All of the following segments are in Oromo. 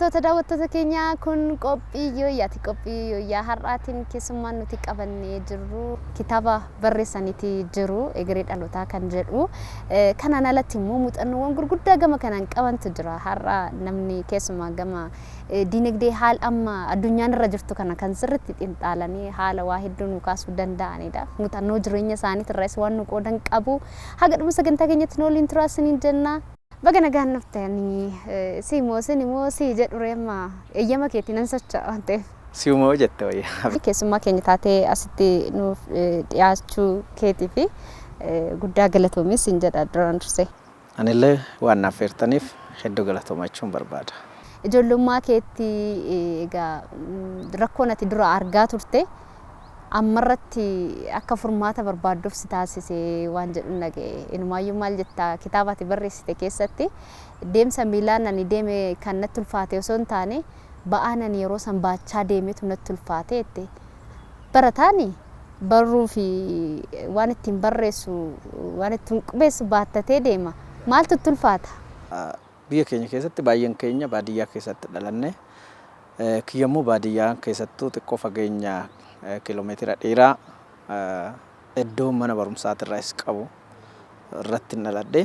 Kabajamtoota daawwattoota keenyaa, kun qophii yooyyaati. Qophii yooyyaa har'aatiin keessummaan nuti qabannee jirru kitaaba barreessaniiti jiru, Egeree Dhalootaa kan jedhu. Kanaan alatti immoo muuxannoowwan gurguddaa gama kanaan qabantu jira. Har'a namni keessumaa gama diinagdee haala amma addunyaan irra jirtu kana kan sirriitti xinxaalanii haala waa hedduu nu kaasuu danda'anidha. Muuxannoo jireenya isaaniitirraas waan nu qoodan qabu. Haga dhuma sagantaa keenyatti nu waliin turaa isiniin jenna. Baga nagaan dhuftanii. Si moo isin immoo si jedhu reemma eeyyama keetii nan socho'a waan ta'eef. Si'uma jette wayya. Keessummaa keenya taatee asitti nuuf dhiyaachuu keetii fi guddaa galatoomi siin jedha duraan dursee. Anillee waan naaf feertaniif hedduu galatooma jechuun barbaada. Ijoollummaa keetti egaa rakkoon ati dura argaa turte ammarratti akka furmaata barbaadduuf si taasise waan jedhu dhaga'e. Inumaayyuu maal jettaa, kitaaba ati barreessite keessatti deemsa miilaan ani deeme kan natti ulfaate osoo hin taane ba'aan ani yeroo san baachaa deemetu natti ulfaate jette. Barataani barruu fi waan ittiin barreessu, waan ittiin qubeessu baattatee deema. Maaltu itti ulfaata? Biyya keenya keessatti baay'een keenya baadiyyaa keessatti dhalanne. Kiyyammoo baadiyyaa keessattuu xiqqoo fageenya kiiloomeetira dheeraa iddoo mana barumsaatirraas qabu irratti dhaladhe.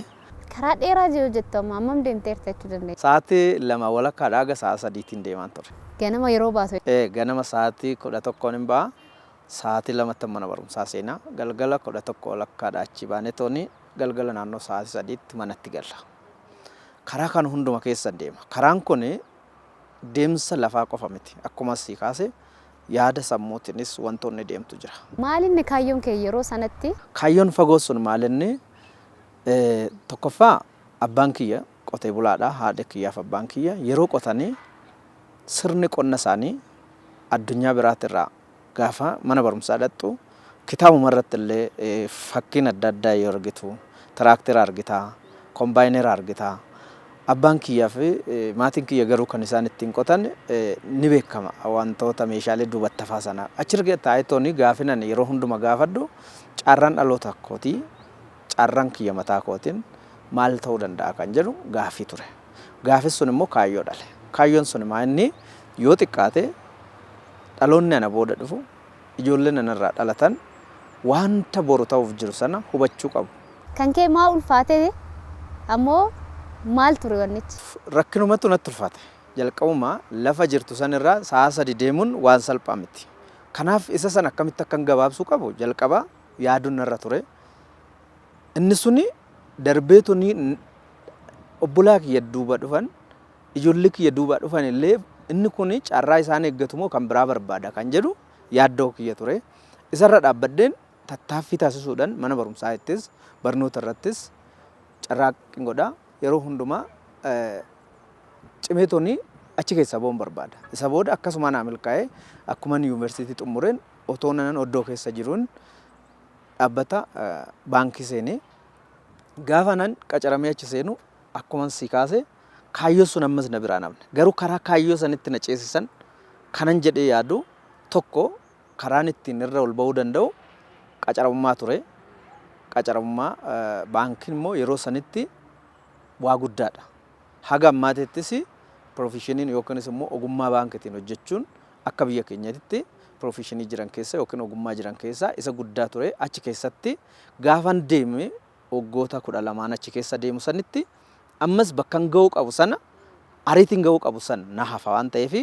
Karaa dheeraa jiru jettu, amma hammam deemteerta jechuu dandeenya? Sa'aatii 2 walakkaadhaa haga sa'a 3tiin deemaan ture. Ganama yeroo baatu? Ganama sa'aatii 11n hin ba'a. Sa'aatii 2tti mana barumsaa seenaa. Galgala 11 walakkaadhaa achii baanee tooni galgala naannoo sa'aatii 3tti manatti galla. Karaa kan hunduma keessa deema. Karaan kun deemsa lafaa qofa miti. Akkuma sii kaase, yaada sammuutiinis wantoonni deemtu jira. Maalinni kaayyoon kee yeroo sanatti? Kaayyoon fagoo sun maalinni, tokkoffaa abbaan kiyya qotee bulaadha. Haadha kiyyaaf abbaan kiyya yeroo qotanii sirni qonna isaanii addunyaa biraatirraa gaafa mana barumsaa dhaqxu kitaabuma irratti illee fakkiin adda addaa yoo argitu, tiraaktera argita, kombaayinera argita. Abbaan kiyyaa fi maatiin kiyya garuu kan isaan ittiin qotan ni beekama, wantoota meeshaalee duubatti hafaa sana. Achirra taa'ee tooni gaafinan yeroo hunduma gaafadhu, carraan dhaloota kootii, carraan kiyya mataa kootiin maal ta'uu danda'a kan jedhu gaafii ture. Gaafis sun immoo kaayyoo dhale. Kaayyoon sun maa inni yoo xiqqaate dhaloonni ana booda dhufu, ijoolleen anarraa dhalatan wanta boru ta'uuf jiru sana hubachuu qabu. Kan kee maa ulfaate ammoo, maal ture wannichi? Rakkinumatu natti ulfaate. Jalqabuma lafa jirtu sanirraa sa'a 3 deemuun waan salphaa miti. Kanaaf isa sana akkamitti akkan gabaabsuu qabu jalqaba yaaduun narra ture. Inni suni darbee tuni obbolaa kiyya duuba dhufan, ijoollee kiyya duuba dhufan illee inni kun carraa isaan eeggatu moo kan biraa barbaada kan jedhu yaaddoo kiyya ture. Isarra dhaabbadheen tattaaffii taasisuudhaan mana barumsaa ittis barnoota irrattis carraaqqii godha. Yeroo hundumaa cimee toni achi keessaa ba'uun barbaada. Isa booda akkasuma naa milkaa'ee, akkuma yuunivarsiitii xumureen otoo nanan oddoo keessa jiruun dhaabbata baankii seenee, gaafa nan qacaramee achi seenu, akkuma si kaase kaayyoo sun ammas na biraa namne. Garuu karaa kaayyoo sanitti na ceesisan kanan jedhee yaadu tokko, karaan ittiin irra ol ba'uu danda'u qacaramummaa ture. Qacaramummaa baankiin immoo yeroo sanitti waa guddaadha. Haga ammaatittis profeshiniin yookiinis immoo ogummaa baankiitiin hojjechuun akka biyya keenyatti profeshinii jiran keessa yookiin ogummaa jiran keessa isa guddaa ture. Achi keessatti gaafan deeme, waggoota 12n achi keessa deemu sanitti ammas bakkan ga'uu qabu sana, ariitiin ga'uu qabu sana na hafa waan ta'eef,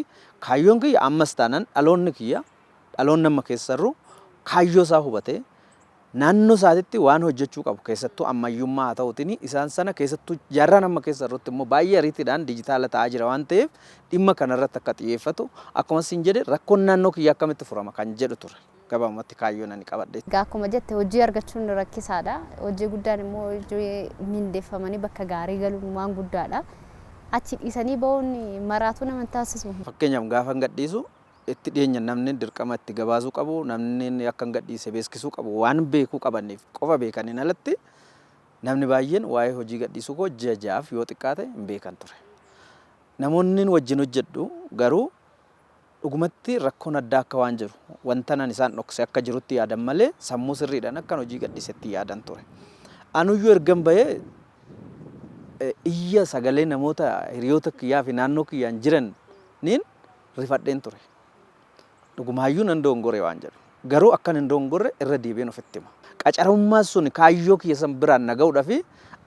kaayyoon kiyya ammas taanaan dhaloonni kiyya, dhaloonni amma keessa jirru kaayyoo isaa hubatee naannoo isaatitti waan hojjechuu qabu, keessattuu ammayyummaa haa ta'uutiin isaan sana, keessattuu jaarraan amma keessa jirrutti immoo baay'ee ariitiidhaan dijitaala ta'aa jira waan ta'eef, dhimma kanarratti akka xiyyeeffatu, akkuma siin jedhe rakkoon naannoo kiyyaa akkamitti furama kan jedhu ture gabaabumatti kaayyoon ani qabadhe. Egaa akkuma jette hojii argachuun rakkisaadha. Hojii guddaan immoo hojii mindeeffamanii bakka gaarii galuun waan guddaadha. Achi dhiisanii ba'uun maraatuu nama hin taasisu? Fakkeenyaaf gaafa gadhiisu itti dhiyeenya namni dirqama itti gabaasuu qabu, namni akka hin gadhiise beeksisuu qabu waan beekuu qabaniif qofa beekaniin alatti namni baay'een waa'ee hojii gadhiisuu koo ji'a 6f yoo xiqqaate hin beekan ture. Namoonni wajjin hojjedhu garuu dhugumatti rakkoon addaa akka waan jiru, wanta nan isaan dhokse akka jirutti yaadan malee sammuu sirriidhaan akkan hojii gadhiisetti yaadan ture. Anuyyuu ergan bahee iyya sagalee namoota hiriyoota kiyyaa fi naannoo kiyyaan jiran Niin rifadheen ture. Dhugumaayyuu nan dogongore waan jedhu. Garuu akkan hin dogongorre irra deebiin ofitti hima. Qacaramummaan sun kaayyoo kiyya san biraan na ga'uudhaa fi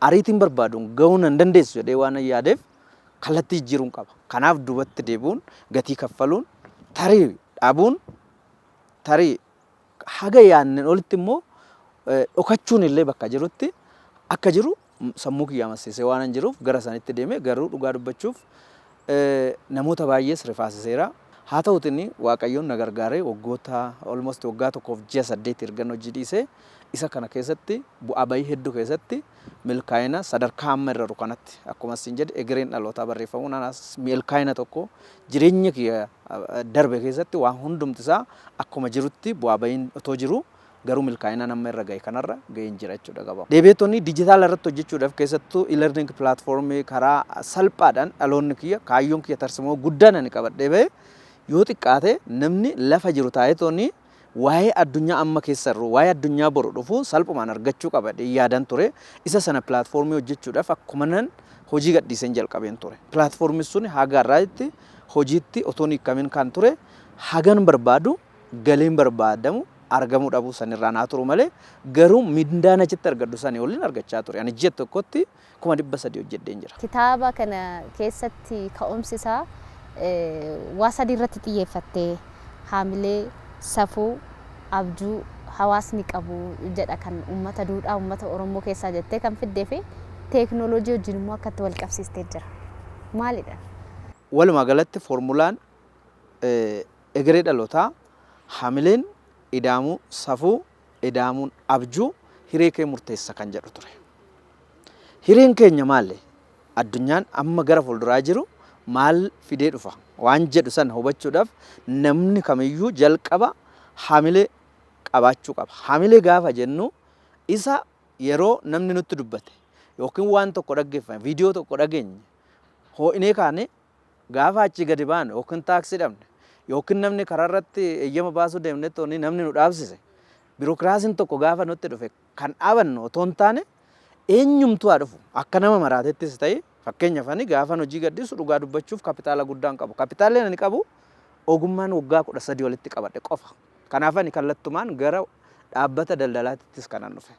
ariitiin barbaaduun ga'uu nan dandeessu jedhee waan yaadeef kallattii jijjiiruun qaba. Kanaaf duubatti deebi'uun, gatii kaffaluun, tarii dhabuun, tarii haga yaadneen olitti immoo dhokachuun illee bakka jirutti akka jiru sammuu kiyya amansiisee waan hin jiruuf gara sanitti deeme. Garuu dhugaa dubbachuuf namoota baay'ees rifaasiseera. Haa ta'uutiin Waaqayyoon na gargaaree waggoota almost waggaa 1 fi ji'a 8 ergan hojii dhiisee isa kana keessatti bu'aa bahii hedduu keessatti milkaa'ina sadarkaa amma irra jiru kanatti, akkuma isin jedhe, egereen dhalootaa barreeffamuun anaas milkaa'ina tokko. Jireenya kiyya darbe keessatti waan hundumti isaa akkuma jirutti bu'aa bahiin otoo jiru garuu milkaa'ina nama irra gahe kanarra gaheen jira jechuudha gabaabaa. Deebi'eetonni dijitaala irratti hojjechuudhaaf, keessattuu e-learning platformii karaa salphaadhaan dhaloonni kiyya, kaayyoon kiyya tarsimoo guddaan ani qabadhee bahe, yoo xiqqaate namni lafa jiru taa'eetonni waa'ee addunyaa amma keessa jiru, waa'ee addunyaa boru dhufu salphumaan argachuu qaba yaadan ture. Isa sana platformii hojjechuudhaaf akkuma nan hojii gadhiiseen jalqabeen ture. Platformii sun haga har'aatti hojiitti otoo hin hiikamin kan ture, hagan barbaadu galiin barbaadamu argamuu dhabuu sanirraa naa turu malee garuu mindaan achitti argadhu sanii waliin argachaa ture. Ani ji'a tokkotti 300,000 hojjedheen jira. Kitaaba kana keessatti ka'umsi isaa waa sadii irratti xiyyeeffattee, haamilee, safuu, abjuu hawaasni qabu jedha, kan uummata duudhaa uummata Oromoo keessaa jettee kan fiddee fi teeknooloojii wajjin immoo akkatti wal qabsiistee jira. Maalidha? Walumaa galatti foormulaan egeree dhalootaa haamileen ida'amuu safuu ida'amuun abjuu hiree kee murteessa kan jedhu ture. Hireen keenya maali? Addunyaan amma gara fuulduraa jiru maal fidee dhufa? Waan jedhu sana hubachuudhaaf namni kamiyyuu jalqaba haamilee qabaachuu qaba. Haamilee gaafa jennu isa yeroo namni nutti dubbate yookiin waan tokko dhaggeeffame, viidiyoo tokko dhageenye, hoo'inee kaane, gaafa achii gadi baanu yookiin taaksii dhabne yookiin namni karaa irratti eeyyama baasuu deemne tooni namni nu dhaabsise, biirokiraasiin tokko gaafa nutti dhufe kan dhaabannu otoo hin taane, eenyumtuu haa dhufu akka nama maraatettis ta'e. Fakkeenyaaf ani gaafan hojii gadhiisu dhugaa dubbachuuf kapitaala guddaa hin qabu. Kapitaalli ani qabu ogummaan waggaa 13 walitti qabadhe qofa. Kanaaf ani kallattumaan gara dhaabbata daldalaatittis kanan dhufe.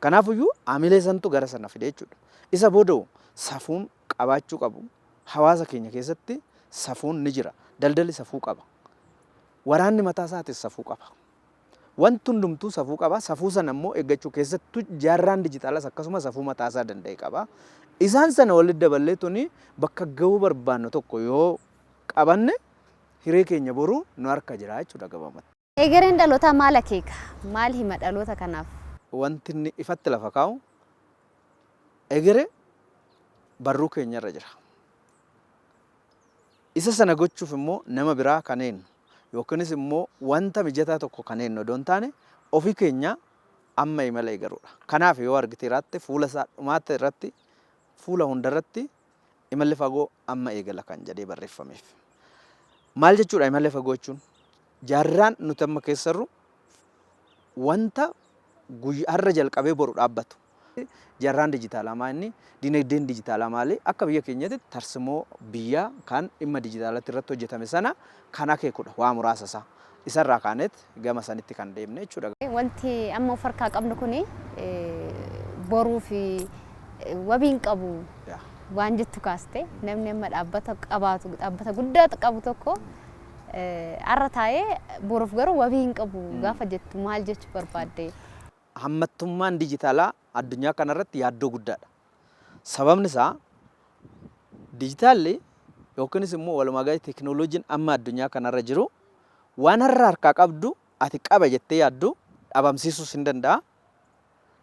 Kanaafuyyuu hamilee santu gara sana fide jechuudha. Isa booda safuun qabaachuu qabu. Hawaasa keenya keessatti safuun ni jira. Daldalli safuu qaba. Waraanni mataa isaatis safuu qaba. Wanti hundumtuu safuu qaba. Safuu sana immoo eeggachuu keessattuu jaarraan dijitaalas akkasuma safuu mataa isaa danda'e qaba. Isaan sana walitti daballee tuni bakka gahuu barbaannu tokko yoo qabanne hiree keenya boruu nu harka jira jechuudha gabaabumatti. Egereen dhalootaa maal akeeka? Maal hima dhaloota kanaaf? Wanti inni ifatti lafa kaa'u egeree barruu keenyarra jira. Isa sana gochuuf immoo nama biraa kan eenyu yookiinis immoo wanta mijataa tokko kan eenyu odoo hin taane ofii keenya amma imala eegaluudha. Kanaaf yoo argite irratti fuula isaa dhumaatti irratti, fuula hundarratti "Imalli fagoo amma eegala" kan jedhee barreeffameef. Maal jechuudha imalli fagoo jechuun? Jaarraan nuti amma keessa jirru wanta guyyaa har'a jalqabee boru dhaabbatu. Jaarraan dijitaalaa maa inni? Dinagdeen dijitaalaa maali? Akka biyya keenyatti tarsimoo biyyaa kan dhimma dijitaalatti irratti hojjetame sana kan akeekudha waa muraasa isaa. Isarraa kaaneet gama sanitti kan deemne jechuudha. Wanti amma of harkaa qabnu kuni boruu fi wabiin qabu waan jettu kaaste. Namni amma dhaabbata qabaatu, dhaabbata guddaa qabu tokko har'a taa'ee boruuf garuu wabii hin qabu gaafa jettu maal jechuu barbaadde? Hammattummaan dijitaalaa addunyaa kanarratti yaaddoo guddaadha. Sababni isaa dijitaalli yookiinis immoo walumaa galatti teekinooloojiin amma addunyaa kanarra jiru waan har'a harkaa qabdu, ati qaba jettee yaaddu, dhabamsiisuus hin danda'a.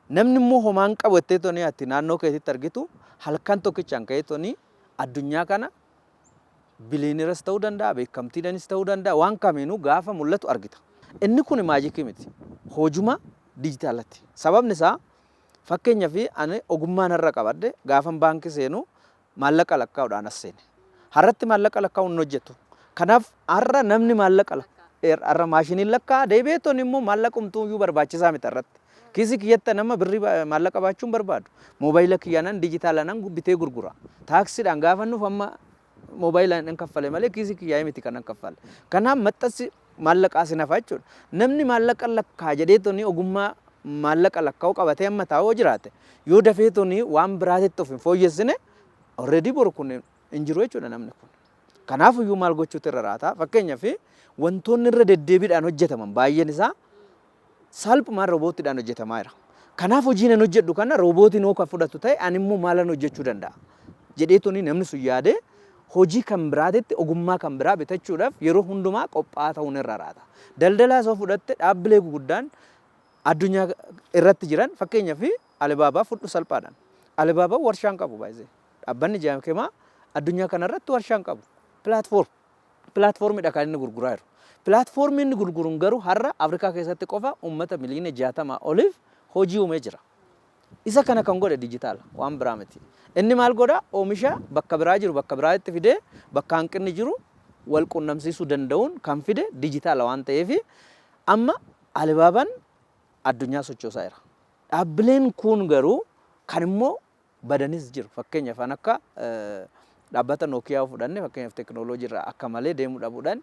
Namni immoo homaan qabu jettee toni ati naannoo keetitti argitu halkan tokkichaan ka'ee toni addunyaa kana biliyeeneras ta'uu danda'a, beekamtiidhaanis ta'uu danda'a, waan kamiinuu gaafa mul'atu argita. Inni kun maajikii miti. Hojuma dijitaalatti. Sababni isaa fakkeenyaaf ani ogummaan har'a qabadhe gaafan baankii seenu maallaqa lakkaa'uudhaan as seene. Har'atti maallaqa lakkaa'uun hin hojjetu. Kanaaf har'a namni maallaqa har'a maashiniin lakkaa'a, deebi'ee toni immoo maallaqumtuu iyyuu barbaachisaa miti har'atti. Kiisii kiyyatti nama birrii maallaqa baachuu hin barbaadu. Moobaayila kiyyaanan dijitaalaan bitee gurgura. Taaksiidhaan gaafa nuuf amma Moobaayilaan hin kaffale malee kiisii kiyyaa'ee miti kan kaffale. Kanaaf maxxansi maallaqaa sin hafa jechuudha. Namni maallaqa lakkaa jedhee tuni ogummaa maallaqa lakkaa'uu qabatee amma taa'uu jiraate, yoo dafee tuni waan biraatitti of hin fooyyessine, already boru kun hin jiru jechuudha namni kun. Kanaaf iyyuu maal gochuutu irra raata? Fakkeenyaaf, wantoonni irra deddeebiidhaan hojjetaman baay'een isaa salphumaan roobootiidhaan hojjetamaa jira. Kanaaf hojii nan hojjedhu kana roobootiin hoo kan fudhatu ta'e, ani immoo maalan hojjechuu danda'a jedhee tuni namni sun yaadee hojii kan biraatitti ogummaa kan biraa bitachuudhaaf yeroo hundumaa qophaa'aa ta'uun irra raata. Daldalaa osoo fudhatte, dhaabbilee guguddaan addunyaa irratti jiran, fakkeenyaaf Alibaabaa fudhu salphaadhaan. Alibaabaan warshaa hin qabu baay'ee. Dhaabbanni Jack Ma addunyaa kanarratti warshaa hin qabu. Platformiidha kan inni gurguraa jiru. Platformii inni gurguruun garuu har'a Afrikaa keessatti qofa uummata miliyoona 60 oliif hojii uumee jira. Isa kana kan godhe dijitaala, waan biraa miti. Inni maal godha? Oomisha bakka biraa jiru bakka biraatti fidee bakka hanqinni jiru wal qunnamsiisuu danda'uun kan fide dijitaala waan ta'eef, amma Alibaabaan addunyaa sochoosaa jira. Dhaabbileen kun garuu kan immoo badanis jiru. Fakkeenyaaf, kan akka dhaabbata Nookiyaa fudhanne, fakkeenyaaf teekinooloojii irraa akka malee deemuu dhabuudhaan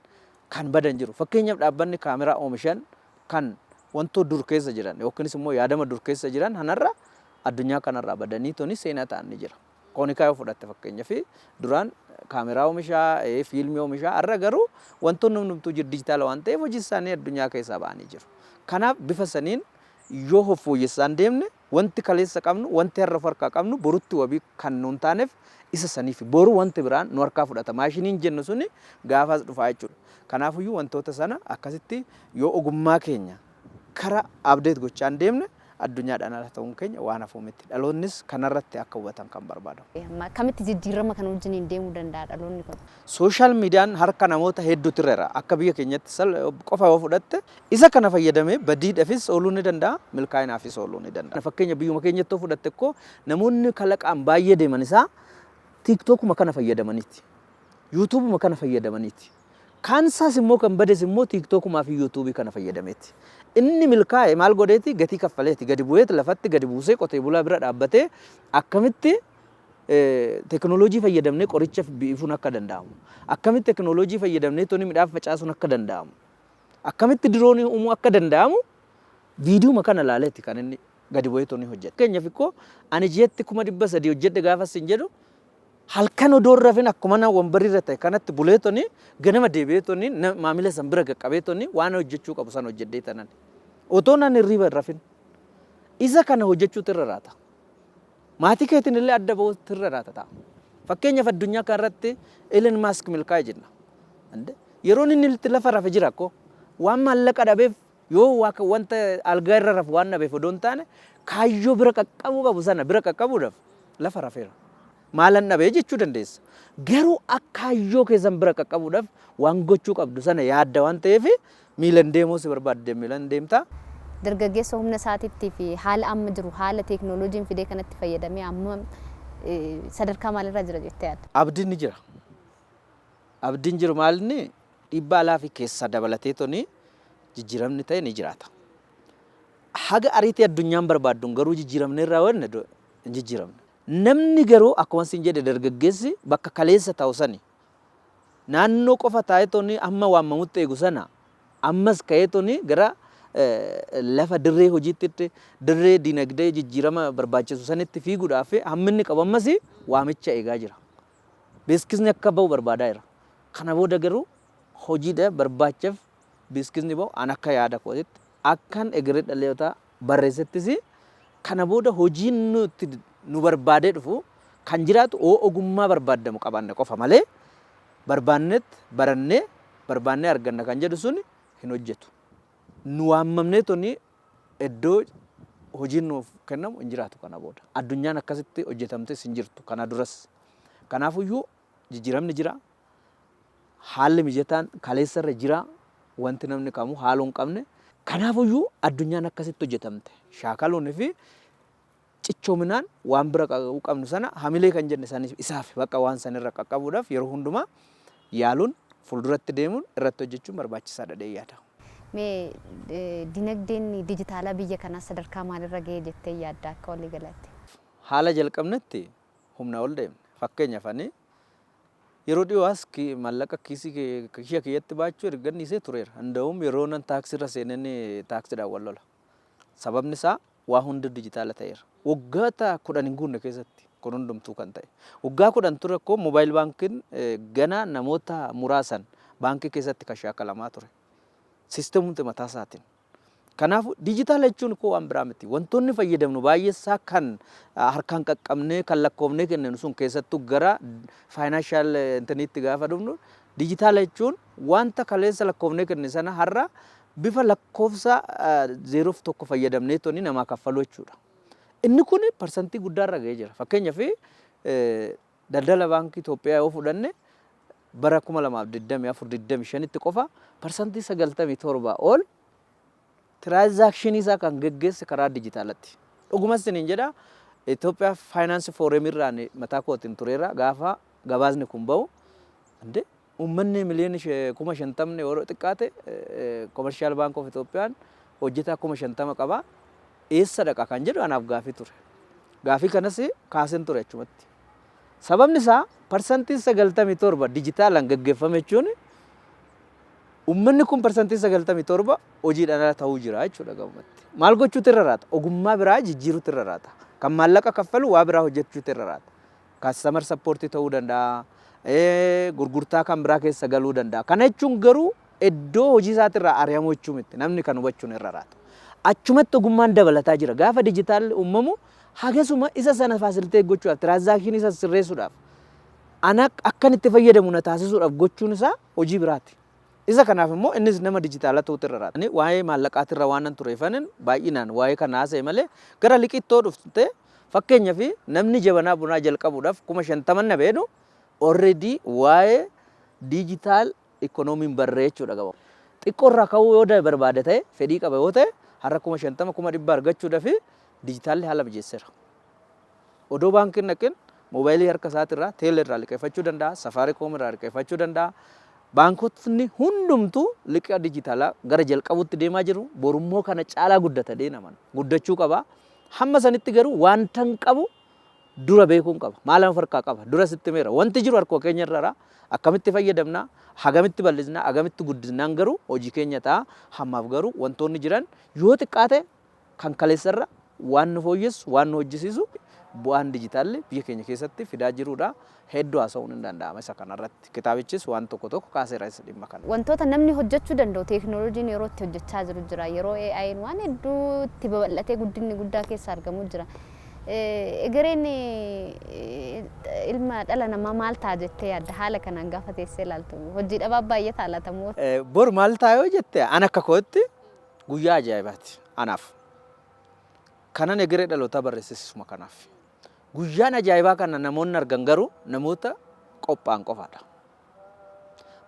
kan badan jiru. Fakkeenyaaf, dhaabbanni kaameraa oomishan kan wantoo dur keessa jiran yookiinis immoo yaadama dur keessa jiran kanarra addunyaa kanarraa badanii toni seenaa ta'an ni jira. Koonikaa yoo fudhatte, fakkeenyaaf, duraan kaameraa oomishaa, fiilmii oomishaa, har'a garuu wantoonni hundumtuu dijitaala waan ta'eef hojii isaanii addunyaa keessaa ba'anii jiru. Kanaaf bifa saniin yoo of fooyyessaan deemne, wanti kaleessa qabnu, wanti har'a of harkaa qabnu borutti wabii kan nuun taaneef isa saniif. Boru wanti biraan nu harkaa fudhata. Maashiniin jennu suni gaafas dhufaa jechuudha. Kanaafuyyuu wantoota sana akkasitti yoo ogummaa keenya kara update gochaan deemne, addunyaadhaan ala ta'uun keenya waan hafuu miti. Dhaloonnis kanarratti akka hubatan kan barbaadamu. Akkamitti jijjiirama kana wajjiniin deemuu danda'a dhaloonni kun? Social mediaan harka namoota hedduutu irra jira. Akka biyya keenyatti qofa yoo fudhatte, isa kana fayyadamee badiidhaafis ooluu ni danda'a, milkaa'inaafis ooluu ni danda'a. Fakkeenya biyyuma keenyatti yoo fudhatte ikkoo, namoonni kalaqaan baay'ee deeman isaa TikTokuma kana fayyadamaniiti. YouTubeuma kana fayyadamaniiti. Kaansaas immoo kan bades immoo TikTokumaa fi YouTubeii kana fayyadameeti. Inni milkaa'e maal godheeti? Gatii kaffaleeti, gadi bu'eeti, lafatti gadi buusee qotee bulaa bira dhaabbatee akkamitti teekinooloojii fayyadamnee qoricha biifuun akka danda'amu, akkamitti teekinooloojii fayyadamnee toni midhaan facaasuun akka danda'amu, akkamitti diroonii uumuu akka danda'amu viidiyuma kana ilaaleeti kan inni gadi bu'ee toni hojjete. Fakkeenyaaf ikkoo ani ji'atti 300,000 hojjedhe gaafa sin jedhu, halkan odoo hin rafin akkuma na wambarii irra ta'e kanatti bulee toni ganama deebi'ee toni maamila san bira qaqqabee toni waan hojjechuu qabu san hojjedhee tanan. Otoo nan hirriiba hin rafin. Isa kana hojjechuutu irra raata. Maatii keetiin illee adda bahuutu irra raata ta'a. Fakkeenyaaf, addunyaa kanarratti Elon Musk milkaa'e jenna. Yeroon inni itti lafa rafe jira akkoo, waan maallaqa dhabeef yoo wanta algaa irra rafu waan dhabeef odoo hin taane, kaayyoo bira qaqqabuu qabu sana bira qaqqabuudhaaf lafa rafeera. Maalan dhabee jechuu dandeessa. Garuu akka kaayyoo keessan bira qaqqabuudhaaf waan gochuu qabdu sana yaadda waan ta'eef, miilan deemuu si barbaadde miilan deemtaa. Dargaggeessa humna isaatiitti fi haala amma jiru, haala teekinooloojiin fidee kanatti fayyadamee amma sadarkaa maalirra jira jettee yaadda? Abdiin ni jira. Abdiin jiru maalinni, dhiibbaa alaa fi keessaa dabalatee toni jijjiiramni ta'e ni jiraata. Haga ariitii addunyaan barbaadduun garuu jijjiiramne irraa wanne hin jijjiiramne. Namni garuu akkuma sin jedhe, dargaggeessi bakka kaleessa ta'u sani naannoo qofa taa'ee toni amma waamamutti eegu sana, ammas ka'ee toni gara lafa dirree hojiitti, dirree dinagdee jijjiirama barbaachisu sanitti fiiguudhaaf hamminni qabu ammas waamicha eegaa jira. Beeksisni akka bahu barbaadaa jira. Kana booda garuu hojiidha barbaachaaf beeksisni bahu, an akka yaada kootitti, akkan egeree dhalootaa barreessettis, kana booda hojiin nuti nu barbaadee dhufu kan jiraatu oo ogummaa barbaadamu qabaanne qofa malee, barbaannetti barannee barbaannee arganna kan jedhu sun hin hojjetu. Nu waammamnee toni iddoo hojiin nuuf kennamu hin jiraatu kana booda. Addunyaan akkasitti hojjetamtes hin jirtu kana duras. Kanaafuyyuu jijjiiramni jira. Haalli mijataan kaleessarra jira, wanti namni kamuu haaluu hin qabne. Kanaafuyyuu addunyaan akkasitti hojjetamte. Shaakaluun fi cichoominaan waan bira qabnu sana, hamilee kan jenne sanis isaaf bakka waan sanirra qaqqabuudhaaf yeroo hundumaa yaaluun, fuulduratti deemuun, irratti hojjechuun barbaachisaadha jedhee yaada. Mee dinagdeen dijitaalaa biyya kanaa sadarkaa maalirra ga'ee jettee yaadda akka walii galaatti? Haala jalqabnetti humna ol deemne. Fakkeenyaaf, ani Yeroo dhiyoo as maallaqa kiisii kiyya kiyyatti baachuu erga dhiisee tureera. Handa'uun yeroo nan taaksirra seenan taaksiidhaan wal lola. Sababni isaa waa hundi dijitaala ta'eera. Waggoota 10 hin guunne keessatti kun hundumtuu kan ta'e. Waggaa 10 ture koo mobile baankiin gana namoota muraasan baankii keessatti kan shaakalamaa ture. Siistemumti mataa isaatiin. Kanaafuu dijitaala jechuun koo waan biraa miti. Wantoonni fayyadamnu baay'ee isaa kan harkaan qaqqabnee, kan lakkoofnee kenninu sun, keessattuu gara financial intiniitti gaafa dhufnu, dijitaala jechuun wanta kaleessa lakkoofnee kenne sana har'a bifa lakkoofsa zeeroof tokko fayyadamnee toni namaa kaffaluu jechuudha. Inni kun parsantii guddaarra ga'ee jira. Fakkeenyaaf, daldala baankii Itoophiyaa yoo fudhanne, bara 2024 25tti qofa 97% ol transactionii isaa kan geggeesse karaa dijitaalatti. Dhugumas isiniin jedha, Itoophiyaa Finance Forumirraan mataa kootiin tureera gaafa gabaasni kun bahu. Inde uummanni miliyoona 50,000 yeroo xiqqaate, Commercial Bank of Itoophiyaan hojjetaa 50,000 qaba. Eessa dhaqa kan jedhu anaaf gaafii ture. Gaafii kanas kaaseen ture achumatti. Sababni isaa 97% dijitaalaan geggeeffame jechuun uummanni kun 97% hojiidhaan ala ta'uu jira jechuudha gabaabumatti. Maal gochuutu irra raata? Ogummaa biraa jijjiiruutu irra raata. Kan maallaqa kaffalu waa biraa hojjechuutu irra raata. Customer supportii ta'uu danda'a. Gurgurtaa kan biraa keessa galuu danda'a. Kana jechuun garuu iddoo hojii isaatirraa ari'amuu jechuu miti. Namni kan hubachuun irra raata. Achumatti ogummaan dabalataa jira. Gaafa dijitaalli uumamu hagasuma isa sana facilitate gochuudhaaf, transactionii isa sirreessuudhaaf, ana akkan itti fayyadamu na taasisuudhaaf gochuun isaa hojii biraati. Isa kanaaf immoo innis nama dijitaala ta'utu irra raata. Waa'ee maallaqaatirra waan nan tureefanin baay'inaan waa'ee kana haasa'e malee, gara liqiittoo dhufte, fakkeenyaaf namni jabanaa bunaa jalqabuudhaaf 50,000 na beedu already waa'ee digital economyn barree jechuudha qaba. Xiqqoo irraa ka'uu yoo barbaade ta'e, fedhii qaba yoo ta'e, har'a 50,000, 100,000 argachuudhaaf dijitaalli haala mijeesseera. Odoo baankiin dhaqin moobaayilii harka isaatirraa teelee irraa liqeeffachuu danda'a, Safaariikoom irraa liqeeffachuu danda'a. Baankotni hundumtuu liqa dijitaalaa gara jalqabuutti deemaa jiru. Borummoo kana caalaa guddata deeman. Guddachuu qaba. Hamma sanitti garuu wanta hin qabu dura beekuun qaba. Maal of harkaa qaba? Dura sitti meera. Wanti jiru harkuma keenya irra akkamitti fayyadamna? Hagamitti bal'isna? Hagamitti guddisnaan garuu hojii keenya ta'a. Hammaaf garuu wantoonni jiran yoo xiqqaate kan kaleessarra waan nu fooyyessu, waan nu hojjisiisu bu'aan dijitaalli biyya keenya keessatti fidaa jirudha. Hedduu haasa'uun hin danda'ama isa kanarratti. Kitaabichis waan tokko tokko kaaseera isa dhimma kana. Wantoota namni hojjechuu danda'u teeknooloojiin yeroo itti hojjechaa jiru jira. Yeroo AI'n waan hedduu itti babal'atee guddinni guddaa keessa argamu jira. Egereen ilma dhala namaa maal ta'a jettee yaadda haala kanaan gaafa teessee ilaaltu? Hojii dhabaa baay'ee taalatamuu. Bor maal ta'a yoo jette, an akka kootti guyyaa ajaa'ibaati anaaf. Kanan egeree dhalootaa barreessisuma kanaaf. Guyyaan ajaa'ibaa kana namoonni argan garuu namoota qophaa'an qofaadha.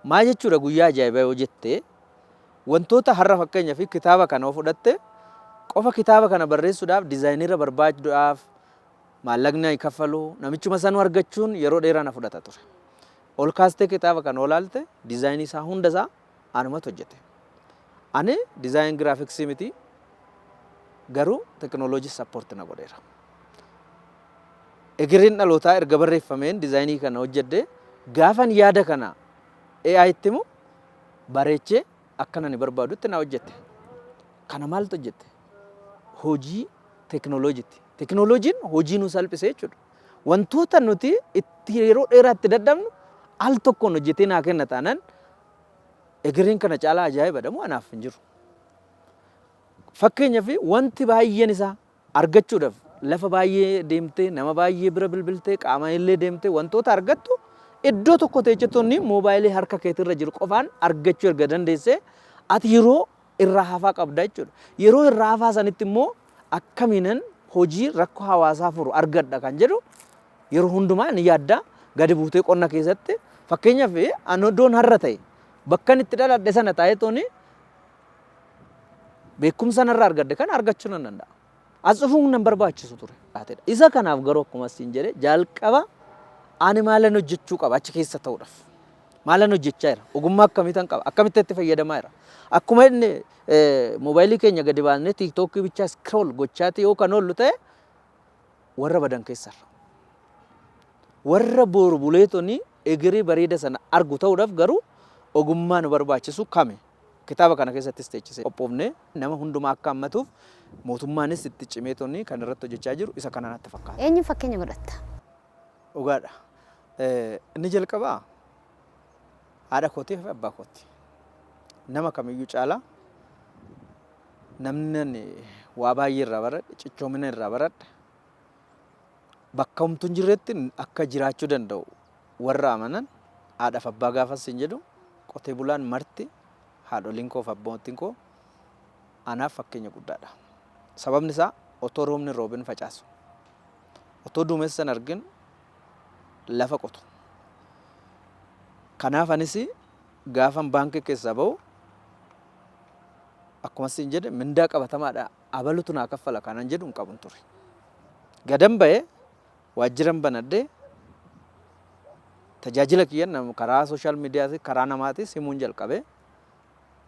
Maal jechuudha guyyaa ajaa'ibaa yoo jette, wantoota har'a fakkeenyaa fi kitaaba kana yoo fudhatte qofa, kitaaba kana barreessuudhaaf designera barbaaduudhaaf maallaqni kaffalu, namichuma sanuu argachuun yeroo dheeraa na fudhata ture. Ol kaastee kitaaba kana olaalte, designii isaa hunda isaa anumatu hojjete. Ani design graphicsii miti, garuu teknooloojii support na godheera. Egereen dhalootaa erga barreeffameen designii kana hojjedhe, gaafan yaada kana AI itti himu bareechee akka nani barbaadutti na hojjette. Kana maaltu hojjette? Hojii teknooloojiiti. Teknooloojiin hojii nu salphise jechuudha. Wantoota nuti itti yeroo dheeraa itti dadhabnu al tokkoon hojjetee naa kenna taanaan, egereen kana caalaa ajaa'iba dhamu anaaf hin jiru. Fakkeenyaaf, wanti baay'een isaa argachuudhaaf lafa baay'ee deemtee, nama baay'ee bira bilbiltee, qaama illee deemtee wantoota argattu, iddoo tokko teechettoonni moobaayilii harka keetirra jiru qofaan argachuu erga dandeessee, ati yeroo irraa hafaa qabda jechuudha. Yeroo irraa hafaa sanitti immoo akkamiinan hojii rakkoo hawaasaa furu argadha kan jedhu yeroo hundumaa ni yaadda. Gadi buutee qonna keessatti, fakkeenyaaf, ani iddoon har'a ta'e bakkan itti dhaladhe sana taa'ee tooni beekumsa narraa argadhe kana argachuu nan danda'a. As dhufuun nan barbaachisu ture. Isa kanaaf garuu akkuma siin jedhe, jalqaba ani maalan hojjechuu qaba achi keessa ta'uudhaaf? Maalan hojjechaa jira? Ogummaa akkamiitan qaba? Akkamitti itti fayyadamaa jira? Akkuma inni moobaayilii keenya gadi baasnee TikTokii bichaa scroll gochaati yoo kan oollu ta'e, warra badan keessarra. Warra boru buleetoni egeree bareeda sana argu ta'uudhaaf garuu ogummaa nu barbaachisu kami? Kitaaba kana keessattis teechisee qophoofnee nama hundumaa akka hammatuuf mootummaanis itti cimee tonni kan irratti hojjechaa jiru isa kana natti fakkaata. Eenyuun fakkeenya godhatta? Dhugaadha. Inni jalqabaa haadha kootii fi abbaa kooti. Nama kamiyyuu caalaa namni ani waa baay'ee irraa baradhe, cichoomina irraa baradhe, bakka homtuu hin jirretti akka jiraachuu danda'u warra amanan haadhaaf abbaa gaafas hin jedhu, qotee bulaan marti haadholiin koo fi abbootiin koo anaaf fakkeenya guddaadha. Sababni isaa otoo roobni hin roobin facaasu. Otoo duumessa hin argin lafa qotu. Kanaaf anis gaafan baankii keessaa ba'u akkuma siin jedhe mindaa qabatamaadha abalutu naa kaffala kanan jedhu hin qabun ture. Gadan ba'e waajjiran banadhee tajaajila kiyyan karaa sooshaal miidiyaa karaa namaatis himuun jalqabe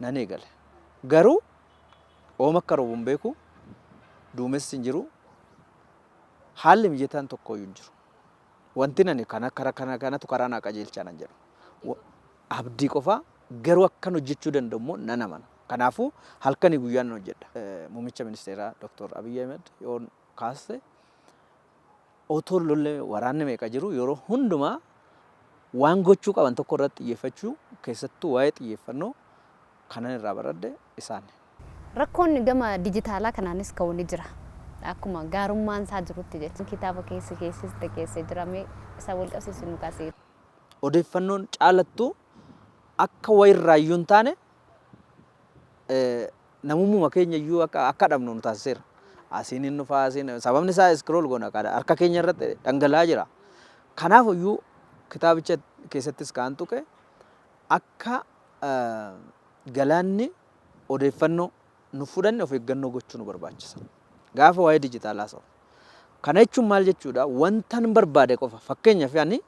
nan eegale. Garuu ooma akka roobu hin beeku, duumessi hin jiru, haalli mijataan tokkoyyuu hin jiru. Wanti nani kana kara kana kanatu karaa naa qajeelchaa nan jedhu. Abdii qofaa garuu akkan hojjechuu danda'u immoo nan amana. Kanaafuu halkanii guyyaa nan hojjedha. Muummicha ministeeraa Dr. Abiy Ahmed yoon kaaste otoo lolli waraanni meeqa jiru yeroo hundumaa waan gochuu qaban tokko irratti xiyyeeffachuu, keessattuu waa'ee xiyyeeffannoo kanan irraa baradhe isaan. Rakkoon gama dijitaalaa kanaanis ka'u ni jira. Akkuma gaarummaan isaa jirutti jechuun kitaaba keessa keessatti keessa jiramee isa wal qabsiisu nu kaasee. Odeeffannoon caalattuu akka wayirraayyuu hin taane namummuma keenya iyyuu akka dhabnu nu taasiseera. Asiin hin dhufaa, asiin sababni isaa scroll goona harka keenya irratti dhangala'aa jira. Kanaaf iyyuu kitaabicha keessattis kan tuqe akka galaanni odeeffannoo nu fudhanne of eeggannoo gochuu nu barbaachisa. Gaafa waa'ee dijitaalaa haasa'u. Kana jechuun maal jechuudha? Wantan barbaade qofa, fakkeenyaaf ani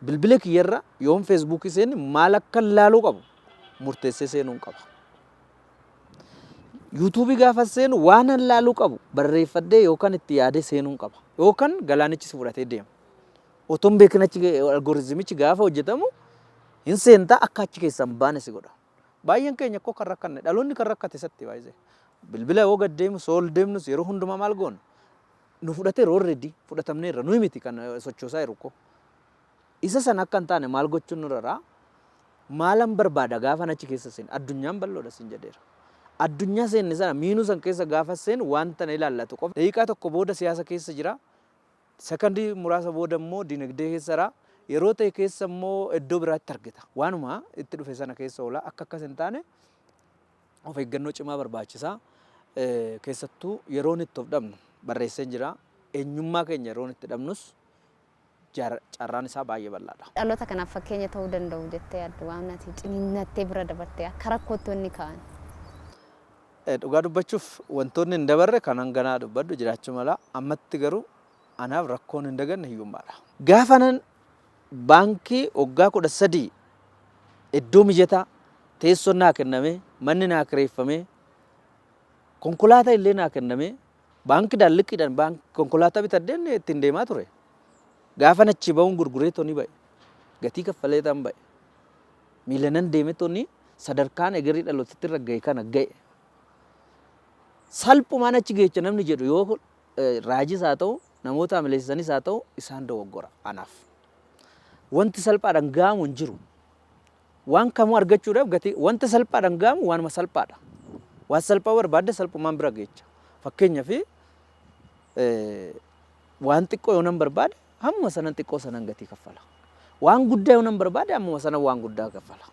bilbila kiyyarra yoon feesbuukii seene maal akka laaluu qabu murteessee seenuun qaba. Yuutuubii gaafa seenu waan an laaluu qabu barreeffadhee yookaan itti yaadee seenuun qaba. Yookaan galaanichi si fudhatee deema. Otoo hin beekin achi algorizimichi gaafa hojjetamu hin seentaa, akka achi keessaa hin baane si godha. Baay'een keenya akkoo kan rakkanne, dhaloonni kan rakkate isatti baay'isee. Bilbila yoo gad deemu sool deemnus yeroo hundumaa maal goona? Nu fudhateera, already fudhatamneerra, nuyi miti kan sochoosaa jiru koo. Isa sana akka hin taane maal gochuun nurra jiraa? Maalan barbaada gaafan achi keessa seenu? Addunyaan bal'oodha siin jedheera. Addunyaa seenne sana miinuu san keessa gaafa seenu wanta na ilaallatu qofa. Daqiiqaa tokko booda siyaasa keessa jira. Sakandii muraasa booda immoo dinagdee keessa jira. Yeroo ta'e keessa immoo iddoo biraatti argita. Waanuma itti dhufe sana keessa oola. Akka akkas hin taane of eeggannoo cimaa barbaachisa. Keessattuu yeroon itti of dhabnu barreesseen jira. Eenyummaa keenya yeroon itti dhabnus carraan isaa baay'ee bal'aadha. Dhaloota kanaaf fakkeenya ta'uu danda'u jettee yaaddu, waan ati ciniinnattee bira dabartee akka rakkootti wanni ka'an? Dhugaa dubbachuuf wantoonni hin dabarre kanan ganaa dubbadhu jiraachuu mala. Ammatti garuu anaaf rakkoon hin daganne hiyyummaadha. Gaafanan baankii waggaa 13 iddoo mijataa, teessoon naa kennamee, manni naa kireeffamee, konkolaataa illee naa kennamee, baankiidhaan liqiidhaan konkolaataa bitadheen ittiin deemaa ture. Gaafan achii ba'uun gurguree toni ba'e. Gatii kaffalee tan ba'e. Miilanan deeme toni sadarkaan egeree dhalootatti irra ga'e kana ga'e. Salphumaan achi geecha namni jedhu yoo raajis haa ta'u, namoota amileessanis haa ta'u, isaan dogoggora anaaf. Wanti salphaadhaan ga'amu hin jiru. Waan kamuu argachuudhaaf gatii wanta salphaadhaan ga'amu waanuma salphaadha. Waan salphaa barbaadde salphumaan bira geecha. Fakkeenyaaf waan xiqqoo yoo nan barbaade hammuma sanan xiqqoo sanan gatii kaffala. Waan guddaa yoo nan barbaade hammuma sanan waan guddaa kaffala.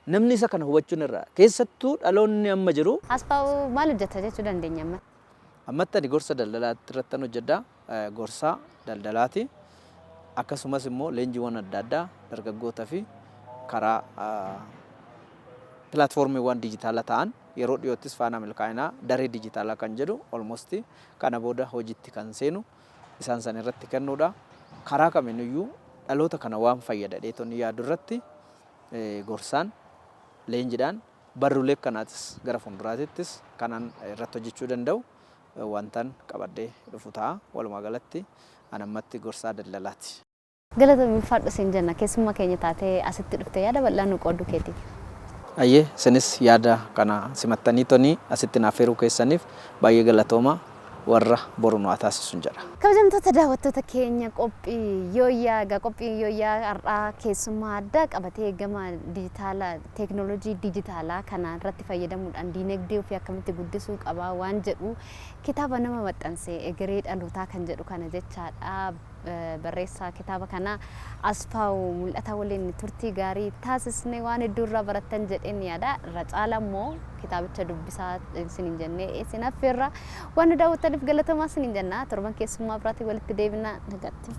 Namni isa kana hubachuun irraa keessattuu dhaloonni amma jiru. Asfaaw maal hojjeta jechuu dandeenya amma? Ammatti ani gorsa daldalaa irrattan hojjedha. Gorsaa daldalaati. Akkasumas immoo leenjiiwwan adda addaa dargaggoota fi karaa pilaatfoormiiwwan dijitaala ta'an yeroo dhiyoottis Faanaa Milkaa'inaa daree dijitaalaa kan jedhu almost kana booda hojiitti kan seenu isaan san irratti kennuudha. Karaa kamiiniyyuu dhaloota kana waan fayyada dheetonni yaadu irratti gorsaan, leenjiidhaan, barruulee akkanaatis gara fuulduraatittis kanan irratti hojjechuu danda'u wantan qabadhee dhufu ta'a. Walumaa galatti an ammatti gorsaa daldalaati. Galatoomi, ulfaadhu siin jenna, keessummaa keenya taatee asitti dhufte yaada bal'aa nu qooduu keetiif. Ayyee, isinis yaada kana simattanii tonii asitti naaf affeeruu keessaniif baay'ee galatooma, warra boru nu haa taasisun jedha. Kabajamtoota daawwattoota keenya qophii yooyyaa, egaa qophii yooyyaa har'aa keessummaa addaa qabatee gama dijitaala, teeknooloojii dijitaalaa kana irratti fayyadamuudhaan diinagdee ofii akkamitti guddisuu qabaa waan jedhu, kitaaba nama maxxanse Egeree Dhalootaa kan jedhu kana jechaadha. Barreessaa kitaaba kanaa Asfaawu Mul'ataa waliin turtii gaarii taasisne, waan hedduu irraa barattan jedheen yaada. Irra caala immoo kitaabicha dubbisaa isiniin jennee isin affeerra. Waan nu daawwattaniif galatoomaa isiniin jenna. Torban keessummaa biraatiin walitti deebina, nagaatti.